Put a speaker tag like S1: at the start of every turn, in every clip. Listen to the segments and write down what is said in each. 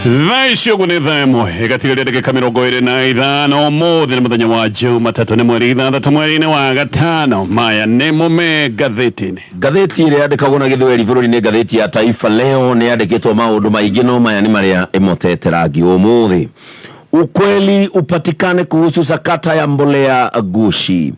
S1: Thaa ici ũguo nĩ thaa 1 ĩgatigaria ndagĩka 25. Ũmũthĩ nĩ mũthenya wa Jumatatũ, nĩ mweri 6 mweri-inĩ wa gatano. Maya nĩmo me ngathĩti-inĩ.
S2: Ngathĩti ĩrĩa yandĩkagwo na Gĩthweri bũrũri-inĩ, ngathĩti ya Taifa Leo, nĩ yandĩkĩtwo maũndũ maingĩ, no maya nĩ marĩa ĩmotete rangi ũmũthĩ. Ukweli upatikane kuhusu sakata ya mbolea gushi.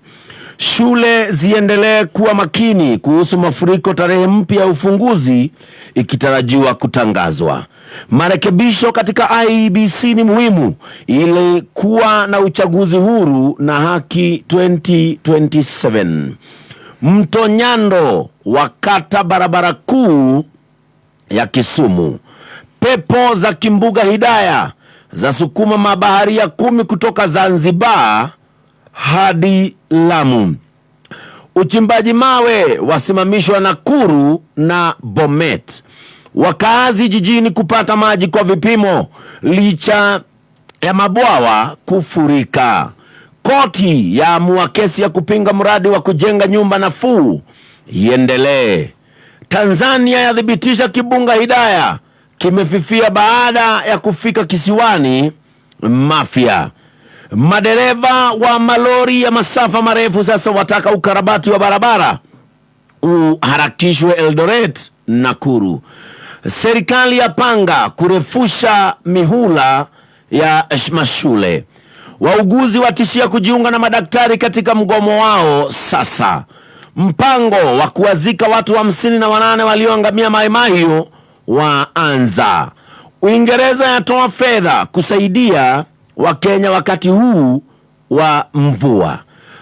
S2: Shule ziendelee kuwa makini kuhusu mafuriko, tarehe mpya ya ufunguzi ikitarajiwa kutangazwa. Marekebisho katika IEBC ni muhimu ili kuwa na uchaguzi huru na haki 2027. Mto Nyando wakata barabara kuu ya Kisumu. Pepo za kimbuga Hidaya zasukuma mabaharia 10 kutoka Zanzibar hadi Lamu. Uchimbaji mawe wasimamishwa Nakuru na Bomet. Wakazi jijini kupata maji kwa vipimo licha ya mabwawa kufurika. Koti yaamua kesi ya kupinga mradi wa kujenga nyumba nafuu iendelee. Tanzania yathibitisha kibunga Hidaya kimefifia baada ya kufika kisiwani Mafia. Madereva wa malori ya masafa marefu sasa wataka ukarabati wa barabara uharakishwe Eldoret, Nakuru. Serikali yapanga kurefusha mihula ya mashule. Wauguzi watishia kujiunga na madaktari katika mgomo wao sasa. Mpango wa kuwazika watu 58 walioangamia Mai Mahiu waanza. Uingereza yatoa fedha kusaidia Wakenya wakati huu wa mvua.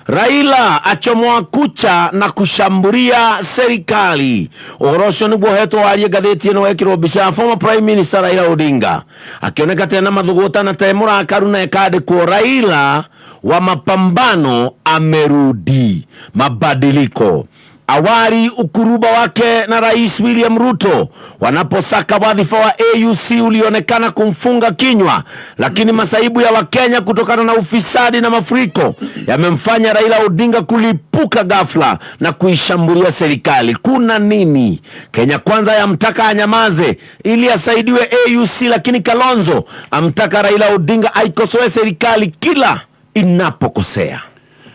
S2: Raila achomoa kucha na kushambulia serikali. Ũhoro ũcio nĩguo hetwo warie ngathĩti ĩno wekĩrwo mbica ya former Prime Minister Raila Odinga akĩoneka tena mathũgũta na te mũrakaru na ĩkandĩkwo Raila wa mapambano amerudi mabadiliko. Awali ukuruba wake na Rais William Ruto wanaposaka wadhifa wa AUC ulionekana kumfunga kinywa, lakini masaibu ya Wakenya kutokana na ufisadi na mafuriko yamemfanya Raila Odinga kulipuka ghafla na kuishambulia serikali. Kuna nini? Kenya Kwanza yamtaka anyamaze ili asaidiwe AUC, lakini Kalonzo amtaka Raila Odinga aikosoe serikali kila inapokosea.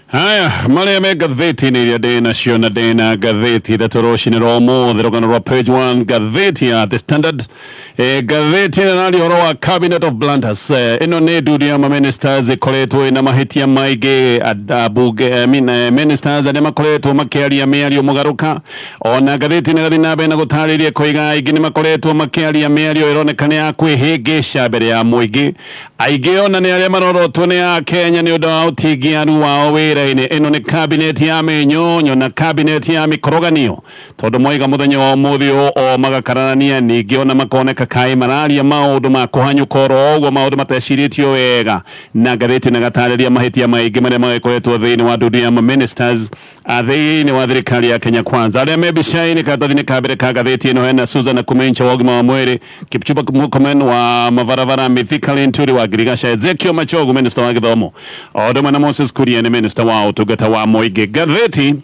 S1: Haya marĩa me ngathĩti-inĩ iria ndĩ nacio, na ndĩ na ngathĩti ithatũ rũcinĩ rwa ũmũthĩ. Rũgano rwa page 1 ngathĩti ya The Standard, ngathĩti ĩno ĩraria ũhoro wa cabinet of blunders. Ĩno nĩ ndundu ya maministers ĩkoretwo ĩna mahĩtia maingĩ, ambunge, I mean, ministers arĩa makoretwo makĩaria mĩario mũgarũka. Ona ngathĩti ĩno ĩgathiĩ na mbere na gũtarĩria koiga aingĩ nĩ makoretwo makĩaria mĩario ĩroneka nĩ ya kwĩhĩngĩca mbere ya mũingĩ. Aingĩ ona nĩ arĩa marorotwo nĩ a Kenya nĩ ũndũ wa ũtingiaru wao wĩra-inĩ. Ĩno nĩ cabinet ya mĩnyonyo na cabinet ya mĩkoroganio, tondũ moiga mũthenya wa ũmũthĩ ũũ o magakararania, ningĩ ona makoneka kaĩ mararia maũndũ ma kũhanyũka oro ũguo, maũndũ matecirĩtio wega. Na ngathĩti na gatarĩria mahĩtia maingĩ marĩa magĩkoretwo thĩinĩ wa ndundu ya ministers thĩinĩ wa thirikari ya Kenya Kwanza. Arĩa me mbica-inĩ karatathi-inĩ ka mbere ka ngathĩti ĩno hena Susan Nakhumicha wa ũgima wa mwĩrĩ, Kipchumba Murkomen wa mabarabara, Mithika Linturi wa Ngirigaca, Ezekiel Machogu minister wa gĩthomo, o ũndũ ũmwe na Moses Kuria nĩ minister wa ũtungata wa mũingĩ. Ngathĩti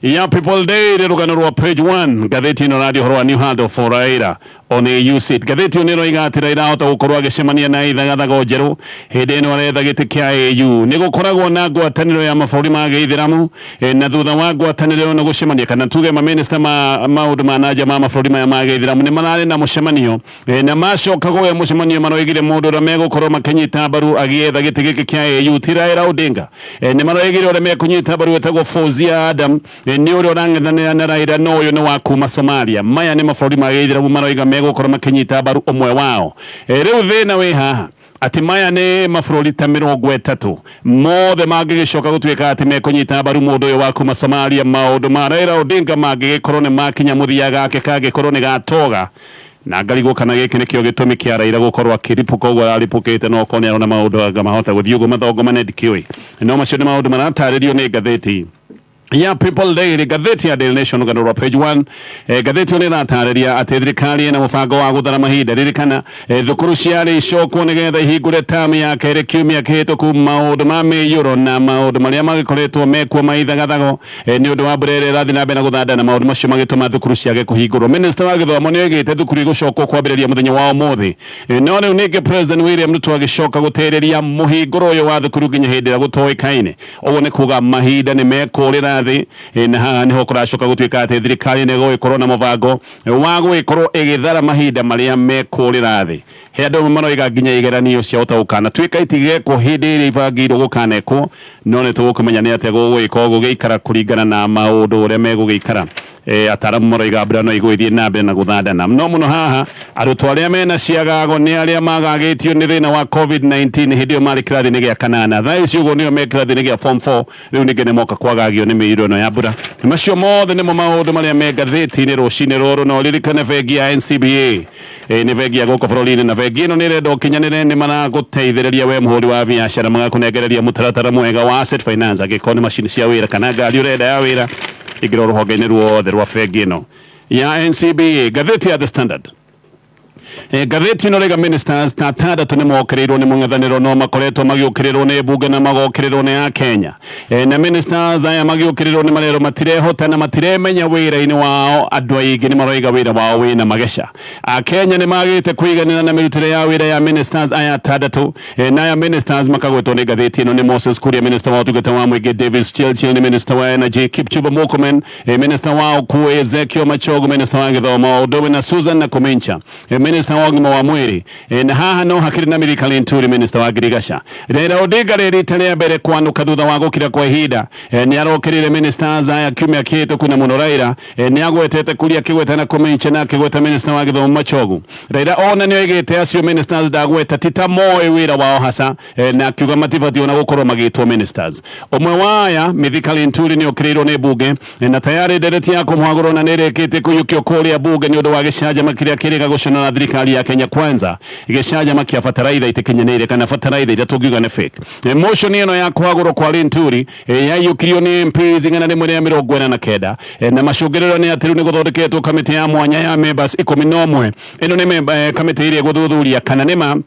S1: ya People Daily, rũgano rwa page 1 ngathĩti ĩno raria ũhoro wa new handle for Raila on AU seat. Ngathĩti ĩyo nĩ ĩroiga atĩ Raila ahota gũkorwo agĩcemania na ithagathago njerũ hĩndĩ ĩno aretha gĩtĩ kĩa AU. Nĩ gũkoragwo na ngwatanĩro ya mabũrũri ma gĩithĩramu, na thutha wa ngwatanĩro ĩno gũcemania, kana tuge maminista ma maũndũ ma nanja ma mabũrũri maya ma gĩithĩramu nĩ mararĩ na mũcemanio, na macoka kũgĩa mũcemanio maroigire mũndũ ũrĩa megũkorwo makĩnyita mbaru agĩetha gĩtĩ gĩkĩ kĩa AU ti Raila Odinga. Nĩ maroigire ũrĩa mekũnyita mbaru etagwo Fawzia Adam, nĩ ũrĩa ũrang'ethanĩra na Raila, no ũyũ nĩ wa kuma Somalia. Maya nĩ mabũrũri ma gĩithĩramu maroiga megũkorwo makĩnyita mbaru ũmwe wao. Rĩu thĩna wĩ haha atĩ maya nĩ mabũrũri ta 30 mothe mangĩgĩcoka gũtuĩka atĩ mekũnyita mbaru mũndũ ũyũ wa kuma Somalia, maũndũ ma Raila Odinga mangĩgĩkorwo nĩ makinya mũthia gake kangĩkorwo nĩ gatoga. Na ngarigwo kana gĩkĩ nĩkĩo gĩtũmi kĩa Raila gũkorwo akĩripũka ũguo araripũkĩte, no okorwo nĩ arona maũndũ anga mahota gũthiĩ ũguo mathongo manene, ndikĩũĩ. No macio nĩ maũndũ maratarĩrio nĩ ngathĩti Ya People Daily, ngathĩti ya Daily Nation, rũgano rwa page 1. Ngathĩti ĩyo nĩ ĩratarĩria atĩ thirikari ĩna mũbango wa gũthara mahinda. Ririkana thukuru ciarĩ icokwo nĩgetha ihingũre tamu ya kerĩ kiumia kĩhĩtũku. Maũndũ ma mĩiyũro na maũndũ marĩa magĩkoretwo mekuo ma ithagathago nĩ ũndũ wa mbura ĩrĩa ĩrathiĩ na mbere na gũthanda, na maũndũ macio magĩtũma thukuru ciage kũhingũrwo. Minista wa gĩthomo nĩ oigĩte thukuru igũcokwo kwambĩrĩria mũthenya wa ũmũthĩ. No rĩu ningĩ President William Ruto agĩcoka gũtĩrĩria mũhingũro ũyũ wa thukuru nginya hĩndĩ ĩrĩa gũtoĩkaine. Ũguo nĩ kuga mahinda nĩ mekũrĩra thĩ, na haha nĩho kũracoka gũtuĩka atĩ thirikari nĩ ĩgũgĩkorwo na mũbango wa gũgĩkorwo ĩgĩthara mahinda marĩa mekũrĩra thĩ. He andũ amwe maroiga nginya igeranio cia ũtaũkana tuĩka itigekwo hĩndĩ ĩrĩa ibangĩirwo gũkanekwo, no nĩ tũgũkĩmenya nĩ atĩa gũgũgĩkorwo gũgĩikara kũringana na maũndũ ũrĩa megũgĩikara. Ataramu maroiga mbura no igũgĩthiĩ na mbere na gũthandana. No mũno haha arutwo arĩa mena ciagago nĩ arĩa magagĩtio nĩ thĩna wa COVID-19 hĩndĩ ĩyo marĩ kĩrathi-inĩ gĩa kanana. Thaa ici ũguo nĩo me kĩrathi-inĩ gĩa form 4, rĩu ningĩ nĩ moka kwagagio nĩ mĩiyũro ĩno ya mbura. Macio mothe nĩmo maũndũ marĩa me ngathĩti-inĩ rũcinĩ rũrũ. Na ũririkane bengi ya NCBA nĩ bengi ya gũkũ bũrũri-inĩ, na bengi ĩno nĩ ĩrenda ũkinyanĩre. Nĩ maragũteithĩrĩria we mũhũri wa biacara, magakũnengereria mũtaratara mwega wa asset finance. Angĩkorwo nĩ macini cia wĩra kana ngari ũrenda ya wĩra, ingĩra rũhonge-inĩ ruothe rwa bengi ĩno ya NCBA. Ngathĩti ya The Standard. Ngathĩti ĩno rĩga ministers ta atandatũ nĩ mokĩrĩirwo nĩ mũng'ethanĩro, no makoretwo magĩũkĩrĩrwo nĩ mbunge na magokĩrĩrwo nĩ Akenya. Na ministers aya magĩũkĩrĩrwo nĩ marerwo matirehota na matiremenya wĩra-inĩ wao. Andũ aingĩ nĩ maroiga wĩra wao wĩna mageca. Akenya nĩ magĩte kũiganĩra na mĩrutĩre ya wĩra ya ministers aya atandatũ. Na aya ministers makagwetwo nĩ ngathĩti ĩno nĩ Moses Kuria, minister wa ũtungata wa mũingĩ, Davis Chirchir nĩ minister wa energy, Kipchumba Murkomen, minister wa ũkuui, Ezekiel Machogu, minister wa gĩthomo, ũndũ ũmwe na Susan Nakhumicha, minister wa ũgima wa mwĩrĩ. Na haha no hakĩrĩ na Mithika Linturi, minister wa ngirigaca. Raila Odinga rĩ rita rĩa mbere kwanũka thutha wa gũkira kwa ihinda, nĩ arokĩrĩire ministers aya kiumia kĩhĩtũku. Na mũno Raila nĩ agwetete Kuria, akĩgweta Nakhumicha na akĩgweta minister wa gĩthomo Machogu. Raila ona nĩ oigĩte acio ministers ndagweta ti ta moĩ wĩra wao hasa, na akiuga matibatiĩ ona gũkorwo magĩtwo ministers. Ũmwe wa aya, Mithika Linturi, nĩ okĩrĩirwo nĩ mbunge, na tayarĩ ndereti ya kũmũhagũrwo na nĩ ĩrĩkĩtie kũiyũkio kũrĩa mbunge nĩ ũndũ wa gĩcanjama kĩrĩa kĩrĩga gũconora thirikari ya Kenya Kwanza, gĩcanjama kĩa bataraitha itikinyanĩire kana bataraitha iria tũngiuga nĩ fake. Motion ĩno ya kũhagũrwo kwa Linturi yaiyũkirio nĩ MPs 149, na macũngĩrĩro nĩ atĩ rĩu nĩ gũthondeketwo kamĩtĩ ya mwanya ya members 11. Ĩno nĩ kamĩtĩ ĩrĩa ĩgũthuthuria kana nĩma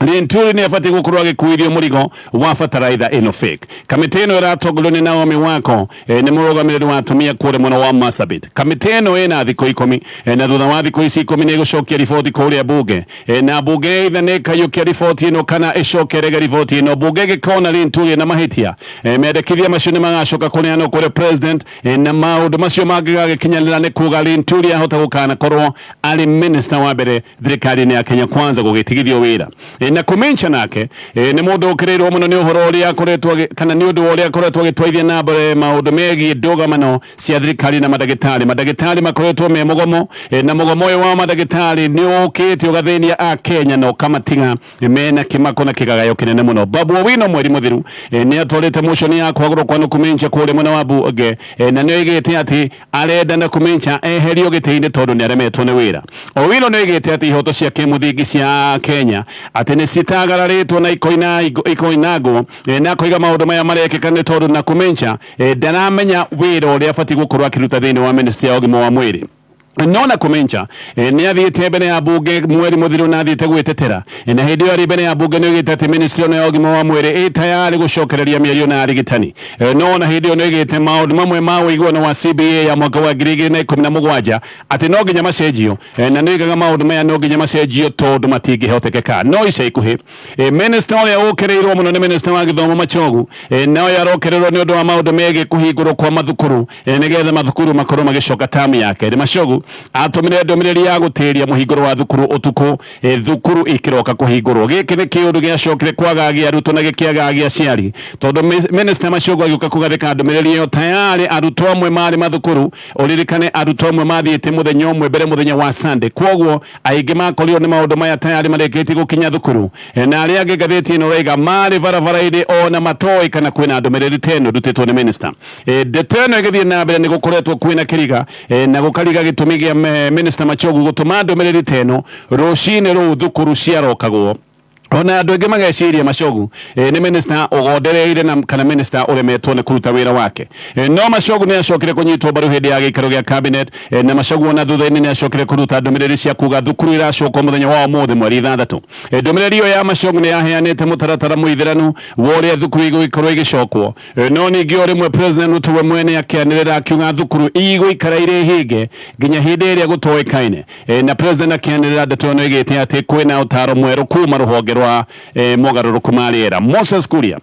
S1: Linturi nĩ abatiĩ gũkorwo agĩkuithio mũrigo wa bataraitha ĩno fake. Kamĩtĩ ĩno ĩratongorio nĩ Naomi Wako, nĩ mũrũgamĩrĩri wa atumia kũrĩa mwena wa Marsabit. Kamĩtĩ ĩno ĩna thikũ 10, na thutha wa thikũ ici 10 nĩ ĩgũcokia riboti kũrĩa mbunge, na mbunge either nĩ ĩkaiyũkia riboti ĩno kana ĩcokerege riboti ĩno. Mbunge ĩgĩkona Linturi na mahĩtia, mendekithia macio nĩ magacoka kũneanwo kũrĩ president, na maũndũ macio mangĩgagĩkinyanĩra nĩ kuga Linturi ahota gũkanakorwo arĩ minister wa mbere thirikari-inĩ ya Kenya Kwanza gũgĩtigithio wĩra. Nakhumicha nake nĩ mũndũ ũkĩrĩirwo mũno nĩ ũhoro ũrĩa akoretwo kana nĩ ũndũ wa ũrĩa akoretwo agĩtwarithia na mbere maũndũ megiĩ ndũgamano cia thirikari na mandagĩtarĩ. Mandagĩtarĩ makoretwo me mũgomo, na mũgomo ũyũ wa mandagĩtarĩ nĩ ũkĩte ũgathĩnia Akenya na ũkamatiga mena kĩmako na kĩgagayo kĩnene mũno. Babu Owino mweri mũthiru nĩ atwarĩte motion ya kũhagũrwo kwa Nakhumicha kũrĩa mwena wa bunge, na nĩ oigĩte atĩ arenda Nakhumicha eherio gĩtĩ-inĩ tondũ nĩ aremetwo nĩ wĩra. Owino nĩ oigĩte atĩ ihoto cia kĩmũthingi cia Kenya atĩ nĩ citagararĩtwo na ikoinangwo, na akoiga maũndũ maya marekĩka nĩ tondũ Nakhumicha ndaramenya wĩra ũrĩa abatiĩ gũkorwo akĩruta thĩinĩ wa ministry ya ũgima wa mwĩrĩ. No Nakhumicha nĩ athiĩte mbere ya bunge mweri mũthiru na athiĩte gwĩtetera, na hĩndĩ ĩyo arĩ mbere ya bunge nĩ oigĩte atĩ ministry ĩno ya ũgima wa mwĩrĩ ĩ tayarĩ gũcokereria mĩario na arigitani. No ona hĩndĩ ĩyo nĩ oigĩte maũndũ mamwe ma ũiguano wa CBA ya mwaka wa 2017 atĩ no nginya macenjio, na nĩ oigaga maũndũ maya no nginya macenjio tondũ matingĩhotekeka. No ica ikuhĩ minister ũrĩa ũkĩrĩirwo mũno nĩ minister wa gĩthomo Machogu, na ũyũ arokĩrĩrwo nĩ ũndũ wa maũndũ megiĩ kũhingũrwo kwa mathukuru, nĩgetha mathukuru makorwo magĩcoka tamu ya kerĩ. Machogu atũmire ndũmĩrĩri ya gũtĩria mũhingũro wa thukuru ũtukũ, thukuru ikĩroka kũhingũrwo. Gĩkĩ nĩ kĩũndũ gĩacokire kwagagia arutwo na gĩkĩagagia aciari, tondũ minister Machogu agĩũka kũgathĩka ndũmĩrĩri ĩyo tayarĩ arutwo amwe marĩ mathukuru. Ũririkane arutwo amwe mathiĩte mũthenya ũmwe mbere, mũthenya wa Sunday, kwoguo aingĩ makorirwo nĩ maũndũ maya tayarĩ marĩkĩtie gũkinya thukuru, na arĩa angĩ ngathĩti ĩno raiga marĩ barabara-inĩ ona matoĩ kana kwĩna ndũmĩrĩri ta ĩno ndutĩtwo nĩ minister. Ndeto ĩno ĩgĩthiĩ na mbere nĩ gũkoretwo kwĩna kĩriga, na gũkariga gĩtũmi gĩa minister Machogu gũtũma ndũmĩrĩri ta ĩno rũcinĩ rũu thukuru ciarokagwo. Ona andũ aingĩ mageciria Machogu nĩ minister ũgondereire na kana minister ũremetwo nĩ kũruta wĩra wake. No Machogu nĩ acokire kũnyitwo mbaru hĩndĩ ya gĩikaro gĩa cabinet, na Machogu ona thutha-inĩ nĩ acokire kũruta ndũmĩrĩri cia kuga thukuru iracokwo mũthenya wa ũmũthĩ mweri 6. Ndũmĩrĩri ĩyo ya Machogu nĩ yaheanĩte mũtaratara mũithĩranu wa ũrĩa thukuru igũgĩkorwo igĩcokwo. No ningĩ o rĩmwe President Ruto we mwene akĩanĩrĩra akiuga thukuru igũikara irĩ hinge nginya hĩndĩ ĩrĩa gũtoĩkaine. Na President akĩanĩrĩra ndeto ĩno ĩgĩte atĩ kwĩna ũtaro mwerũ kuma rũhonge rwa mogarũrũku ma rĩera. Moses Kuria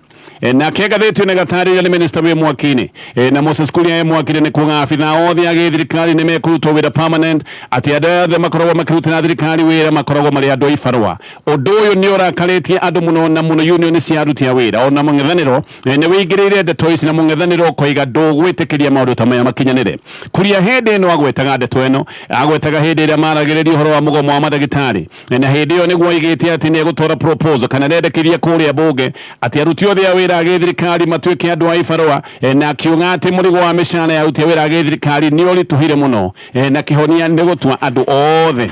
S1: nake ngathĩti ĩno ĩgatarĩria nĩ minister wĩ mwaki-inĩ. Na Moses Kuria e mwaki-inĩ nĩ kuga abithaa othe a gĩthirikari nĩ mekũrutwo wĩra permanent, atĩ andũ othe makoragwo makĩrutĩra thirikari wĩra makoragwo marĩ andũ a ibarũa. Ũndũ ũyũ nĩ ũrakarĩtie andũ mũno na mũno union cia aruti a wĩra. Ona mũng'ethanĩro nĩ wĩingĩrĩire ndeto ici na mũng'ethanĩro ũkoiga ndũgwĩtĩkĩria maũndũ ta maya makinyanĩre. Kuria hĩndĩ ĩno agwetaga ndeto ĩno, agwetaga hĩndĩ ĩrĩa maragĩrĩria ũhoro wa mũgomo wa mandagĩtarĩ, na hĩndĩ ĩyo nĩguo oigĩte atĩ nĩ egũtwara proposal kana nĩendekithia kũrĩa mbunge atĩ aruti othe a wĩra a gĩthirikari matuĩke andũ a ibarũa, na akiuga atĩ mũrigo wa mĩcara ya aruti a wĩra a gĩthirikari nĩ ũritũhire mũno, na kĩhonia nĩ gũtua andũ othe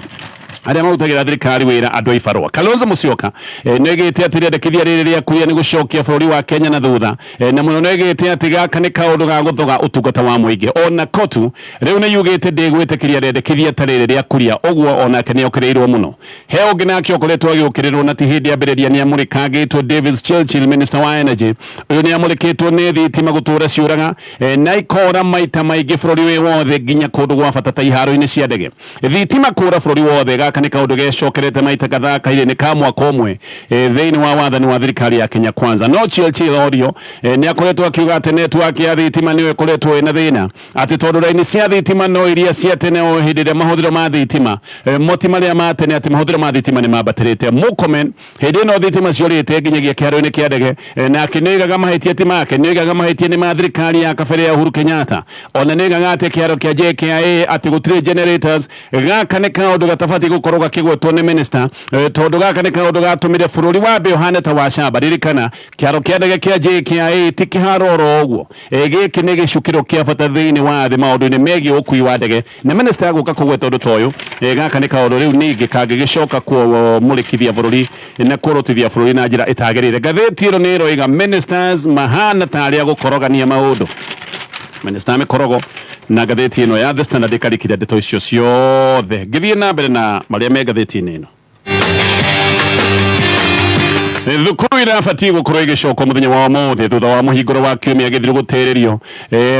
S1: arĩa marutagĩra thirikari wĩra andũ a ibarũa. Kalonzo Musyoka nĩoigĩte atĩ rĩendekithia rĩrĩ rĩa Kuria nĩ gũcokia bũrũri wa Kenya na thutha, na mũno nĩoigĩte atĩ gaka nĩ kaũndũ ga gũthoga ũtungata wa mũingĩ. Ona Kotu rĩu nĩyugĩte ndĩgwĩtĩkĩria rĩendekithia ta rĩrĩ rĩa Kuria, ũguo onake nĩokĩrĩirwo mũno. He ũngĩ nake ũkoretwo agĩũkĩrĩrwo na ti hĩndĩ ambĩrĩria nĩamũrĩkangĩtwo, Davis Churchill, minister wa energy. Ũyũ nĩamũrĩkĩtwo nĩ thitima gũtũra ciũraga, na ikora maita maingĩ bũrũri wĩ wothe nginya kũndũ gwa bata ta iharo-inĩ cia ndege. Thitima kũra bũrũri wothe, gaka nĩ kaũndũ gecokerete maita kadhaa kahinda-inĩ ka mwaka ũmwe thĩinĩ wa wathani wa thirikari ya Kenya Kwanza. No Churchill orio nĩ akoretwo akiuga atĩ network ya thitima nĩyo ĩkoretwo ĩna thĩna, atĩ tondũ raini cia thitima no iria cia tene o hĩndĩ ĩrĩa mahũthĩro ma thitima moti marĩa ma tene, atĩ mahũthĩro ma thitima nĩ mambatĩrĩte. Murkomen hĩndĩ ĩno thitima ciorĩte nginyagia kĩharo-inĩ kĩa ndege, nake nĩoigaga mahĩtia ti make, nĩoigaga mahĩtia nĩ ma thirikari ya kabere ya Uhuru Kenyatta. Ona nĩoigaga atĩ kĩharo kĩa JKIA atĩ gũtirĩ generators. Gaka nĩ kaũndũ gatabatiĩ gũkorwo gakĩgwetwo nĩ minister, tondũ gaka nĩ kaũndũ gatũmire bũrũri wambe ũhane ta wa camba. Ririkana kĩharo kĩa ndege kĩa JKIA ti kĩharo oro ũguo, gĩkĩ nĩ gĩcukĩro kĩa bata thĩinĩ wa thĩ maũndũ-inĩ megiĩ ũkui wa ndege, na minister agũka kũgweta ũndũ ta ũyũ, gaka nĩ kaũndũ rĩu ningĩ kangĩgĩcoka kũmũrĩkithia bũrũri na kũrutithia bũrũri na njĩra ĩtagĩrĩire. Ngathĩti ĩno nĩ ĩroiga ministers mahana tarĩ a gũkorogania maũndũ, minister mĩkorogo, na ngathĩti ĩno ya The Standard ĩkarĩkĩria ndeto icio ciothe. Ngĩthiĩ na mbere na marĩa me ngathĩti-inĩ ĩno, thukuru irabatiĩ gũkorwo igĩcokwo mũthenya wa ũmũthĩ thutha wa mũhingũro wa kiumia gĩthiru gũtĩrĩrio.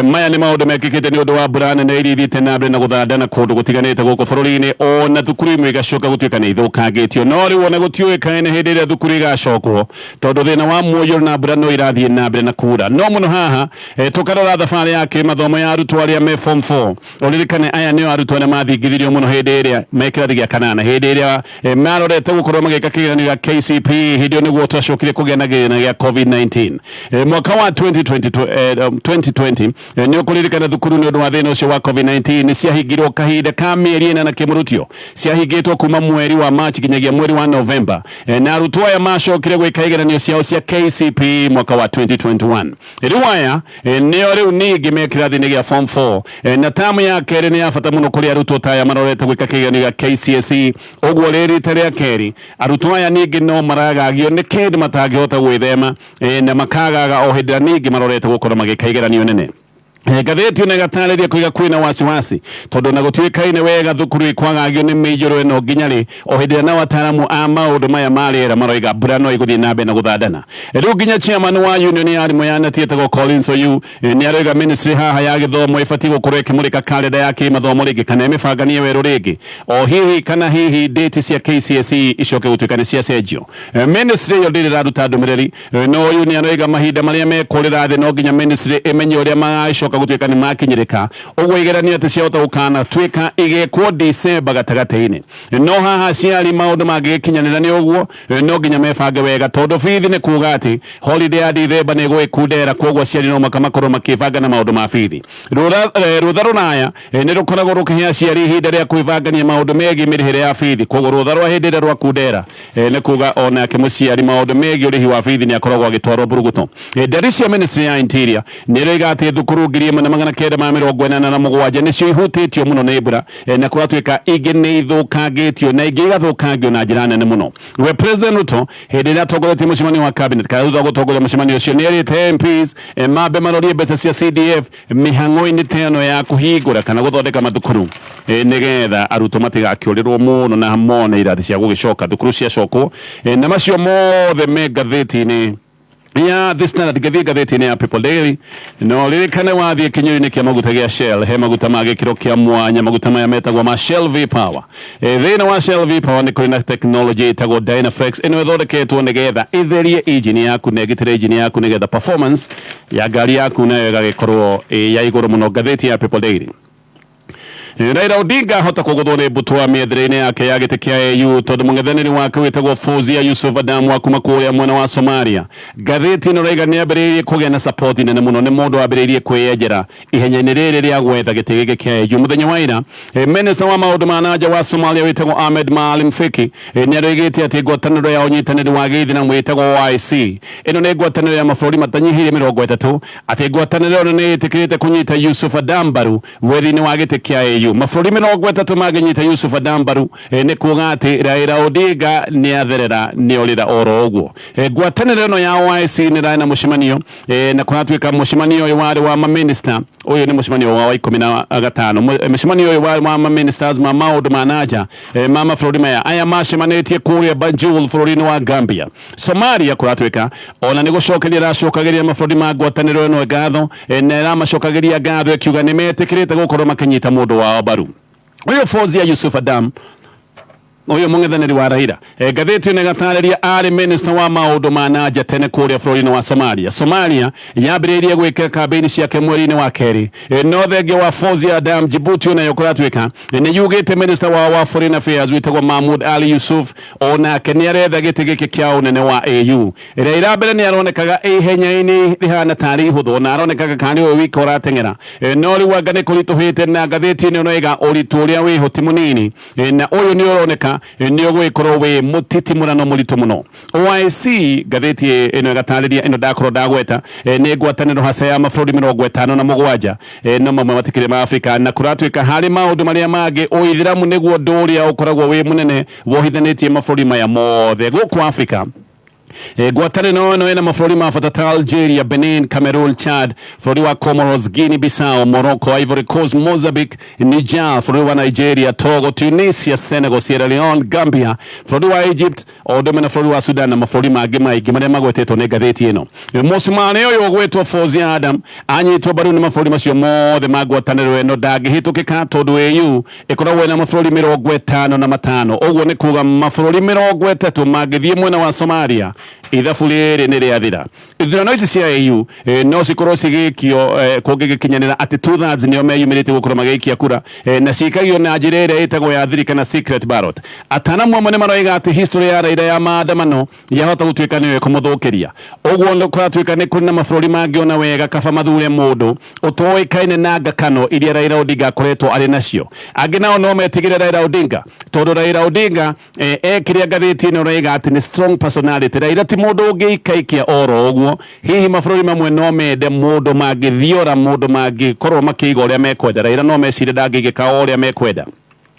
S1: Maya nĩ maũndũ mekĩkĩte nĩ ũndũ wa mbura nene iria ithiĩte na mbere na gũthandana kũndũ gũtiganĩte gũkũ bũrũri-inĩ, ona thukuru imwe igacoka gũtuĩka nĩ ithũkangĩtio. No rĩu ona gũtiũĩkaine hĩndĩ ĩrĩa thukuru igacokwo tondũ thĩna wa mũiyũro na mbura no irathiĩ na mbere na kura. No mũno haha tũkarora thabarĩ ya kĩmathomo ya arutwo arĩa me form 4. Ũririkane aya nĩo arutwo arĩa mathingithirio mũno hĩndĩ ĩrĩa me kĩrathi gĩa kanana, hĩndĩ ĩrĩa marorete gũkorwo magĩka kĩgeranio gĩa KCPE. Hĩndĩ ĩyo nĩguo twacokire kũgĩa na gĩthĩna gĩa COVID-19 mwaka wa 2022, 2020. Nĩ ũkũririkana thukuru nĩ ũndũ wa thĩna ũcio wa COVID-19 nĩ ciahingirwo kahinda ka mĩeri 4 na kĩmũrutio, ciahingĩtwo kuma mweri wa March nginyagia mweri wa November, na arutwo aya macokire gwĩka igeranio ciao cia KCPE mwaka wa 2021. Rĩu aya nĩo rĩu ningĩ me kĩrathi-inĩ gĩa form 4, na tamu ya kerĩ nĩ ya bata mũno kũrĩ arutwo ta aya marorete gwĩka kĩgeranio gĩa KCSE. Ũguo rĩ rita rĩa kerĩ arutwo aya ningĩ no maragagio nĩ kĩndũ matangĩhota gwĩthema, na makagaga o hĩndĩ ĩrĩa ningĩ marorete gũkorwo magĩka igeranio nene. Ngathĩti ĩno ĩgatarĩria kuiga kwĩna wasiwasi tondũ na gũtuĩkaine wega thukuru ikwagagio nĩ mĩiyũro ĩno nginya rĩ, o hĩndĩ ĩrĩa nao ataaramu a maũndũ maya ma rĩera maroiga mbura no ĩgũthiĩ na mbere na gũthandana. Rĩu nginya chairman wa union ya arimũ ya neti ĩtagwo Collins Oyu nĩ aroiga ministry haha ya gĩthomo ĩbatiĩ gũkorwo ĩkĩmũrĩka karenda ya kĩmathomo rĩngĩ kana ĩmĩbanganie werũ rĩngĩ, o hihi kana hihi date cia KCSE icoke gũtuĩka nĩ ciacenjio. Ministry ĩyo ndĩrĩ ĩraruta ndũmĩrĩri, no ũyũ nĩ aroiga mahinda marĩa mekũrĩra thĩ no nginya ministry ĩmenye ũrĩa magagĩcoka gũtuĩka nĩ makinyĩrĩka, ũguo igeranio atĩ ciahota gũkanatuĩka igĩkwo December gatagatĩ-inĩ. No haha aciari maũndũ mangĩgĩkinyanĩra nĩ ũguo no nginya mebange wega tondũ bithi nĩ kuga atĩ holiday ya Dithemba nĩ ĩgũgĩkundera, kwoguo aciari no mũhaka makorwo makĩbanga na maũndũ ma bithi. Rũtha rũraya nĩ rũkoragwo rũkĩhe aciari ihinda rĩa kwĩbangania maũndũ megiĩ mĩrĩhĩre ya bithi, kwoguo rũtha rwa hĩndĩ ĩrĩa rwakundera nĩ kuga onake mũciari maũndũ megiĩ ũrĩhi wa bithi nĩ akoragwo agĩtwarwo mburuguto. Ndari cia ministry ya interior nĩ ĩroiga atĩ thukuru nginya 1,987 nĩcio ihutĩtio mũno nĩ mbura, na kũratuĩka ingĩ nĩ ithũkangĩtio na ingĩ igathũkangio na njĩra nene mũno. We President Ruto, hĩndĩ ĩrĩa atongoretie mũcemanio wa cabinet kana thutha wa gũtongoria mũcemanio ũcio, nĩ erĩte MPs mambe marorie mbeca cia CDF mĩhang'o-inĩ ta ĩno ya kũhingũra kana gũthondeka mathukuru, nĩgetha arutwo matigakĩũrĩrwo mũno na mone irathi cia gũgĩcoka thukuru ciacokwo. Na macio mothe me ngathĩti-inĩ ya The Standard. Ngĩthiĩ ngathĩti-inĩ ya People Daily, no ririkane wathiĩ kinyũi-inĩ kĩa maguta gĩa Shell, he maguta ma gĩkĩro kĩa mwanya. Maguta maya metagwo ma Shell V Power. Thĩinĩ wa Shell V Power nĩ kũrĩ na technology ĩtagwo Dynaflex. Ĩno ĩthondeketwo nĩgetha ĩtherie engine yaku na ĩgitĩre engine yaku, nĩgetha performance ya ngari yaku nayo ĩgagĩkorwo ĩ ya igũrũ mũno. Ngathĩti ya People Daily. Raila Odinga ahota kũgũthwo nĩ mbũtũ mĩethere-inĩ yake ya gĩtĩ kĩa AU, tondũ mũng'ethanĩri wake wĩtagwo Fozia Yusuf Adam wa kuma kũrĩa mwena wa Somalia, ngathĩti ĩno raiga nĩ ambĩrĩirie kũgĩa na support nene mũno. Nĩ mũndũ wambĩrĩirie kwĩyenjera ihenya-inĩ rĩrĩ rĩa gwetha gĩtĩ gĩkĩ kĩa AU. Mũthenya wa ira, minister wa maũndũ ma nanja wa Somalia wĩtagwo Ahmed Maalim Fiki nĩ aroigĩte atĩ ngwatanĩro ya ũnyitanĩri wa gĩithĩramu ĩtagwo OIC, ĩno nĩ ngwatanĩro ya mabũrũri matanyihĩire 30, atĩ ngwatanĩro ĩno nĩ ĩtĩkĩrĩte kũnyita Yusuf Adam mbaru wethi-inĩ wa gĩtĩ kĩa AU. Mabũrũri 30 mangĩnyita Yusuf Adam mbaru, nĩ kuga atĩ Raila Odinga nĩ atherera, nĩ orĩra oro ũguo. Ngwatanĩro ĩno ya OIC nĩ ĩrarĩ na mũcemanio, na kũratuĩka mũcemanio ũyũ warĩ wa maminista. Ũyũ nĩ mũcemanio wa 15. Mũcemanio ũyũ warĩ wa maministers ma maũndũ ma nanja ma mabũrũri maya aya macemanĩtie kũrĩa Banjul, bũrũri-inĩ wa Gambia. Somalia kũratuĩka ona nĩ gũcokeria ĩracokagĩria mabũrũri ma ngwatanĩro ĩno ngatho, na ĩramacokagĩria ngatho ĩkiuga nĩ metĩkĩrĩte gũkorwo makĩnyita mũndũ wao mbaru, ũyũ Fozia Yusuf Adam, ũyũ mũng'ethanĩri wa Raila. Ngathĩti ĩno ĩgatarĩria arĩ minister wa maũndũ ma nanja tene kũrĩa bũrũri-inĩ wa Somalia. Somalia yambĩrĩirie gwĩka kambĩini ciake mweri-inĩ wa kerĩ. No thengia wa Fozia Adam, Djibouti onayo kũratuĩka nĩ yugĩte minister wa foreign affairs wĩtagwo Mahmoud Ali Yusuf onake nĩ aretha gĩtĩ gĩkĩ kĩa ũnene wa AU. Raila mbere nĩ aronekaga ihenya-inĩ rĩhana tarĩ ihũthũ, na aronekaga karĩ ũyũ wika ũrateng'era. No rĩu anga nĩ kũritũhĩte, na ngathĩti ĩno ĩga ũritũ ũrĩa wĩho ti mũnini. Na ũyũ nĩ ũroneka nĩ ũgũgĩkorwo wĩ mũtitimũrano mũritũ mũno. OIC, ngathĩti ĩno ĩgatarĩria, ĩno ndakorwo ndagweta, nĩ ngwatanĩro haca ya mabũrũri 57, no mamwe matikĩrĩ ma Afrika. Na kũratuĩka harĩ maũndũ marĩa mangĩ, ũithĩramu nĩguo ũndũ ũrĩa ũkoragwo wĩ mũnene wohithanĩtie mabũrũri maya mothe gũkũ Afrika. Ngwatanĩro ĩno ĩna mabũrũri ma bata ta Algeria, Benin, Cameroon, Chad, bũrũri wa Comoros, Guinea Bissau, Morocco, Ivory Coast, Mozambique, Niger, bũrũri wa Nigeria, Togo, Tunisia, Senegal, Sierra Leone, Gambia, bũrũri wa Egypt, o ũndũ ũmwe na bũrũri wa Sudan na mabũrũri mangĩ maingĩ marĩa magwetetwo nĩ ngathĩti ĩno. Mũcumarĩ ũyũ ũgwĩtwo Fozia Adam anyitwo mbaru nĩ mabũrũri macio mothe ma ngwatanĩro ĩno ndangĩhĩtũkĩka, tondũ AU ĩkoragwo ĩna mabũrũri 55. Ũguo nĩ kuga mabũrũri 30 mangĩthiĩ mwena wa Somalia, ithabu rĩrĩ nĩ rĩathira. Ithurano ici cia AU no cikorwo cigĩkio kũngĩgĩkinyanĩra atĩ 2/3 nĩo meyumĩrĩtie gũkorwo magĩikia kura, na cikagio na njĩra ĩrĩa ĩtagwo ya thiri kana secret ballot. Atanamu amwe nĩ maroiga atĩ history ya Raila ya maandamano yahota gũtuĩka nĩyo ĩkũmũthũkĩria. Ũguo nĩ kũratuĩka nĩ kũrĩ na mabũrũri mangĩona wega kaba mathure mũndũ ũtoĩkaine na ngakano iria Raila Odinga akoretwo arĩ nacio. Angĩ nao no metigĩre Raila Odinga, tondũ Raila Odinga ekĩrĩa ngathĩti ĩno ĩroiga atĩ nĩ strong personality. Raila ti mũndũ ũngĩikaikia oro ũguo. Hihi mabũrũri mamwe no mende mũndũ mangĩthiora, mũndũ mangĩkorwo makĩiga ũrĩa mekwenda. Raila no mecirie ndangĩigĩka o ũrĩa mekwenda.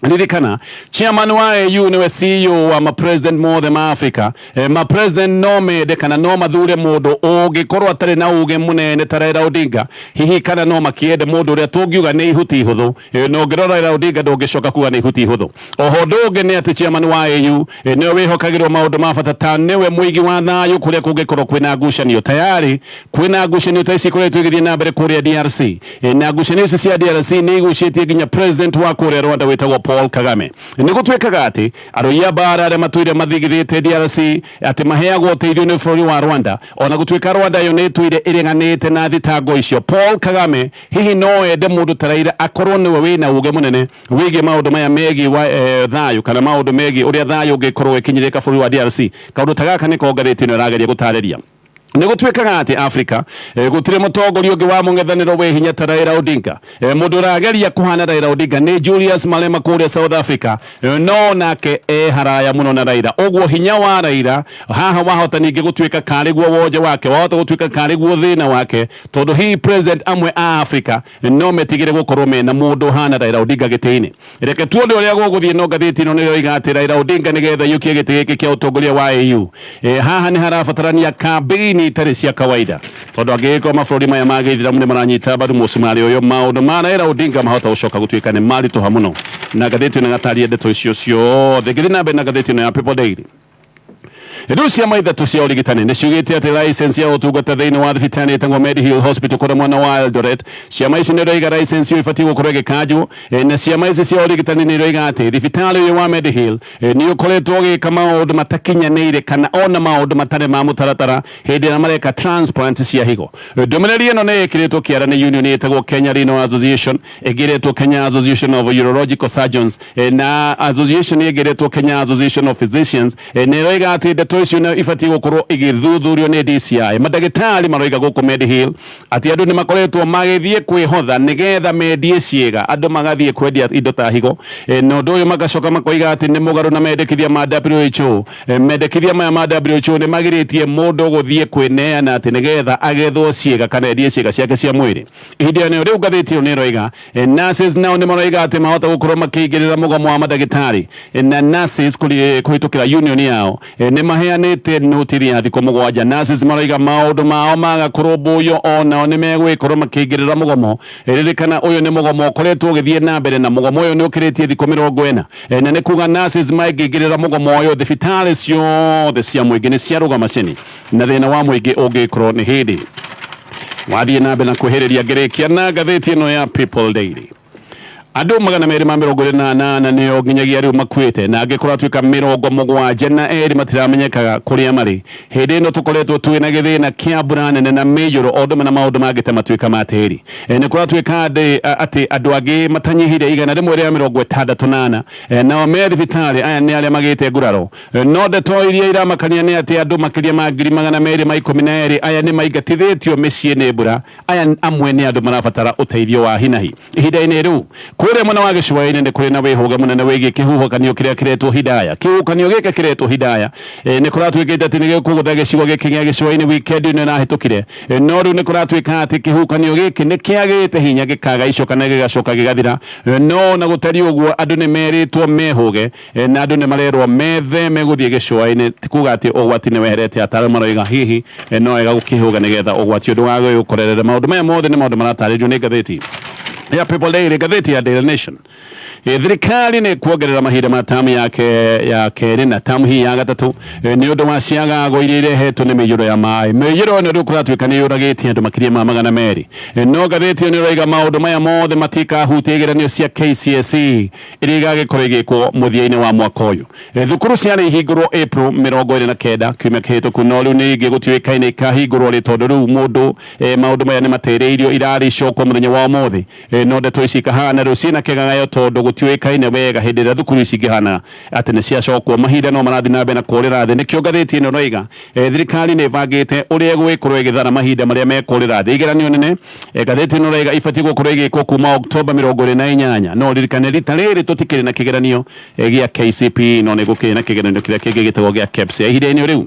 S1: Ririkana chairman wa AU niwe CEO wa ma-president mothe ma Africa. Ma-president no mende kana no mathure mũndũ ũngĩkorwo atarĩ na uge mũnene ta Raila Odinga hihi, kana no makĩende mũndũ ũrĩa tũngiuga nĩ ihuti ihũthũ. Na ũngĩrora Raila Odinga ndũngĩcoka kuga nĩ ihuti ihũthũ. Oho ũndũ ũngĩ nĩ atĩ chairman wa AU nĩwe wĩhokagĩrwo maũndũ ma bata ta nĩwe mũigi wa thayũ kũrĩa kũngĩkorwo kwĩna ngucanio. Tayari kwĩna ngucanio ta ici ikoretwo igĩthiĩ na mbere kũrĩa DRC. Na ngucanio ici cia DRC nĩ igucĩtie nginya president wa kũrĩa Rwanda wĩtagwo Paul Kagame. Nĩ gũtuĩkaga atĩ arũi a mbara arĩa matũire mathigithĩte DRC atĩ maheagwo ũteithio nĩ bũrũri wa Rwanda, ona gũtuĩka Rwanda yo nĩ ĩtũire ĩreganĩte na thitango icio. Paul Kagame hihi no ende mũndũ ta Raila akorwo nĩwe wĩna uge mũnene wĩgiĩ maũndũ maya megiĩ wa thayũ, kana maũndũ megiĩ ũrĩa thayũ ũngĩkorwo ũgĩkinyĩrĩka bũrũri wa DRC? Kaũndũ ta gaka nĩko ngathĩti ĩno ĩrageria gũtarĩria. Nĩ gũtuĩkaga atĩ Afrika gũtirĩ mũtongoria ũngĩ wa mũng'ethanĩro wĩ hinya ta Raila Odinga. Mũndũ ũrageria kũhana Raila Odinga nĩ Julius Malema kũrĩa South Africa, no nake e haraya mũno na Raila. Ũguo hinya wa Raila haha wahota ningĩ gũtuĩka karĩ guo wonje wake, wahota gũtuĩka karĩ guo thĩna wake, tondũ hihi president amwe a Afrika no metigĩre gũkorwo mena mũndũ ũhana Raila Odinga gĩtĩ-inĩ. Reke tuone ũrĩa gũgũthiĩ, no ngathĩti ĩno nĩyo iga atĩ Raila Odinga nĩgetha aiyũkie gĩtĩ gĩkĩ kĩa ũtongoria wa AU, haha nĩ harabatarania kambĩini itarĩ cia kawaida, tondũ angĩgĩkorwo mabũrũri maya ma gĩithĩramu nĩ maranyita mbaru mũcumarĩ ũyũ, maũndũ ma Raila Odinga mahota gũcoka gũtuĩka nĩ maritũha mũno. Na ngathĩti ĩno ĩgataria ndeto icio ciothe. Ngĩthiĩ na mbere na ngathĩti ĩno ya People Daily, rĩu ciama ithatũ cia ũrigitani nĩ ciugĩte atĩ license ya ũtungata thĩinĩ wa thibitarĩ ĩtagwo Mediheal Hospital kũrĩa mwena wa Eldoret, ciama ici nĩ iroiga license ĩyo ĩbatiĩ gũkorwo ĩgĩkanjwo. Na ciama ici cia ũrigitani nĩ iroiga atĩ thibitarĩ ũyũ wa Mediheal nĩ ũkoretwo ũgĩka maũndũ matakinyanĩire kana ona maũndũ matarĩ ma mũtaratara hĩndĩ ĩrĩa mareka transplant cia higo. Ndũmĩrĩri ĩno nĩ ĩkĩrĩtwo kĩara nĩ union ĩtagwo Kenya Renal Association, ĩngĩ ĩretwo Kenya Association of Urological Surgeons, na association ĩngĩ ĩretwo Kenya Association of Physicians, na ĩroiga atĩ ndeto icio nĩ ibatiĩ gũkorwo igĩthuthurio nĩ DCI. Mandagĩtarĩ maroiga gũkũ Mediheal atĩ andũ nĩ makoretwo magĩthiĩ kwĩhotha nĩgetha mendie ciĩga, andũ magathiĩ kwendia indo ta higo, na ũndũ ũyũ magacoka makoiga atĩ nĩ mũgarũ na mendekithia ma WHO. Mendekithia maya ma WHO nĩ magirĩtie mũndũ gũthiĩ kwĩneana atĩ nĩgetha agethwo ciĩga kana endie ciĩga ciake cia mwĩrĩ. Ihinda rĩo rĩu ngathĩti ĩyo nĩ ĩroiga nurses nao nĩ maroiga atĩ mahota gũkorwo makĩingĩrĩra mũgomo wa mandagĩtarĩ, na nurses kũhĩtũkĩra union yao nĩ maheanĩte notithi ya thikũ 7. Nurses maroiga maũndũ mao maga kũrũmbũiyo onao nĩ megũgĩkorwo makĩingĩrĩra mũgomo. Ririkana ũyũ nĩ mũgomo ũkoretwo ũgĩthiĩ na mbere, na mũgomo ũyũ nĩ ũkĩrĩtie thikũ 40, na nĩ kuga nurses mangĩingĩrĩra mũgomo ũyũ, thibitarĩ ciothe cia mũingĩ nĩ ciarũgama cini, na thĩna wa mũingĩ ũngĩkorwo nĩ hĩndĩ wathiĩ na mbere na kwĩhĩrĩria. Ngĩrĩkia na ngathĩti ĩno ya People Daily, andũ 228 nĩo nginyagia rĩu makuĩte, na angĩ kũratuĩka 72 matiramenyekaga kũrĩa marĩ. Hĩndĩ ĩno tũkoretwo twĩ na gĩthĩna kĩa mbura nene na mĩiyũro, o ũndũ ũmwe na maũndũ mangĩ ta matuĩka ma tĩri. Nĩ kũratuĩka atĩ andũ angĩ matanyihire 164 nao me thibitarĩ. Aya nĩ arĩa magĩte nguraro, no ndeto iria iramakania nĩ atĩ andũ makĩria ma 212,000 aya nĩ maingatithĩtio mĩciĩ nĩ mbura. Aya amwe nĩ andũ marabatara ũteithio wa hinahi ihinda-inĩ rĩu. Kũrĩa mwena wa gĩcũa-inĩ nĩ kũrĩ na wĩhũge mũnene wĩgiĩ kĩhuhũkanio kĩrĩa kĩretwo Hidaya. Kĩhuhũkanio gĩkĩ kĩretwo Hidaya nĩ kũratuĩkĩte atĩ nĩ gĩkũgũtha gĩcigo gĩkĩ gĩa gĩcũa-inĩ weekend ĩno ĩrahĩtũkire, no rĩu nĩ kũratuĩka atĩ kĩhuhũkanio gĩkĩ nĩ kĩagĩte hinya, gĩkaga icoka na gĩgacoka gĩgathira. No ona gũtariĩ ũguo, andũ nĩ merĩtwo mehũge, na andũ nĩ marerwo metheme gũthiĩ gĩcũa-inĩ. Ti kuga atĩ ũgwati nĩ weherete, ataaramu maroiga hihi no wega gũkĩhũga nĩgetha ũgwati ũyũ ndũgagĩũkorerere. Maũndũ maya mothe nĩ maũndũ maratarĩrio nĩ ngathĩti ya People Daily. Ngathĩti ya Daily Nation, thirikari nĩ kuongerera mahinda ma tamu yake ya kerĩ na tamu hii ya gatatũ, nĩ ũndũ wa ciagago iria irehetwo nĩ mĩiyũro ya maĩ. Mĩiyũro ĩno rĩu kũratuĩka nĩ yũragĩtie andũ makĩria ma 200, no ngathĩti ĩyo nĩ ĩroiga maũndũ maya mothe matikahutia igeranio cia KCSE iria igagĩkorwo igĩkwo mũthia-inĩ wa mwaka ũyũ. Thukuru ciarĩ ihingũrwo April 29 kiumia kĩhĩtũku, no rĩu nĩ ingĩ gũtiũĩkaine ikahingũrwo rĩ, tondũ rĩu mũndũ maũndũ maya nĩ matĩrĩirio, irarĩ icokwo mũthenya wa ũmũthĩ, no ndeto ici ikahana rĩu ciĩna kĩgagayo, tondũ gũtiũĩkaine wega hĩndĩ ĩrĩa thukuru ici ingĩhana atĩ nĩ ciacokwo. Mahinda no marathiĩ na mbere na kũrĩra thĩ. Nĩkĩo ngathĩti ĩno ĩroiga thirikari nĩ ĩbangĩte ũrĩa ĩgũgĩkorwo ĩgĩthara mahinda marĩa mekũrĩra thĩ. Igeranio nene, ngathĩti ĩno ĩroiga, ibatiĩ gũkorwo ĩgĩkwo kuma Oktoba 28, no ririkane rita rĩrĩ tũtikĩrĩ na kĩgeranio gĩa KCPE, no nĩ gũkĩrĩ na kĩgeranio kĩrĩa kĩngĩ gĩtagwo gĩa KPSEA. Ihinda-inĩ rĩu,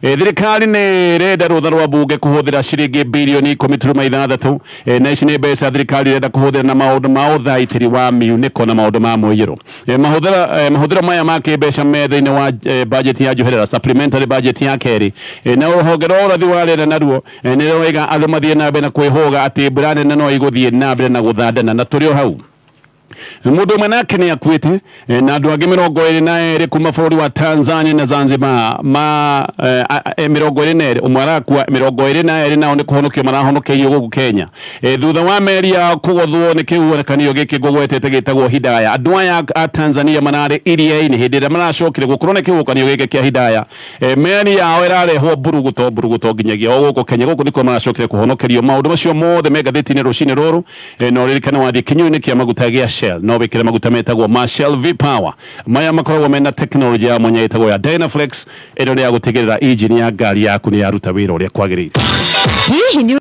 S1: thirikari nĩ ĩrenda rũtha rwa mbunge kũhũthĩra ciringi bilioni 10.6, na ici nĩ mbeca thirikari ĩrenda kũhũthĩra na maũndũ ma ũthaitĩri wa miunĩko na maũndũ ma mũiyũro. Mahũthĩro maya ma kĩmbeca me thĩinĩ wa budget ya njoherera, supplementary budget ya kerĩ, na rũhonge rwa ũrathi wa rĩera naruo nĩ rũraiga andũ mathiĩ na mbere na kwĩhũga atĩ mbura nene no ĩgũthiĩ na mbere na gũthandana. Na tũrĩ o hau, mũndũ ũmwe nake nĩ akuĩte, na andũ angĩ 22 kuma bũrũri wa Tanzania na Zanzibar ma 22, ũmwe arakua, 22 nao nĩ kũhonokio marahonokeirio gũkũ Kenya, thutha wa meri yao kũgũthwo nĩ kĩhuhũkanio gĩkĩ ngũgwetete gĩtagwo Hidaya. Andũ aya a Tanzania mararĩ iria-inĩ hĩndĩ ĩrĩa maracokire gũkorwo nĩ kĩhuhũkanio gĩkĩ kĩa Hidaya. Meri yao ĩrarehwo mburuguto mburuguto nginyagia o gũkũ Kenya. Gũkũ nĩkuo maracokire kũhonokerio. Maũndũ macio mothe me ngathĩti-inĩ rũcinĩ rũrũ, na ũririkane wathiĩ kĩnyuinĩ kĩa maguta gĩa Shell. No wĩkĩre maguta metagwo ma Shell V Power. Maya makoragwo mena tekinoronjĩ ya mwanya ĩtagwo ya Dynaflex, ĩno nĩ ya gũtigĩrĩra injini ya ngari yaku nĩ yaruta wĩra ũrĩa kwagĩrĩire.
S3: Hihi nĩ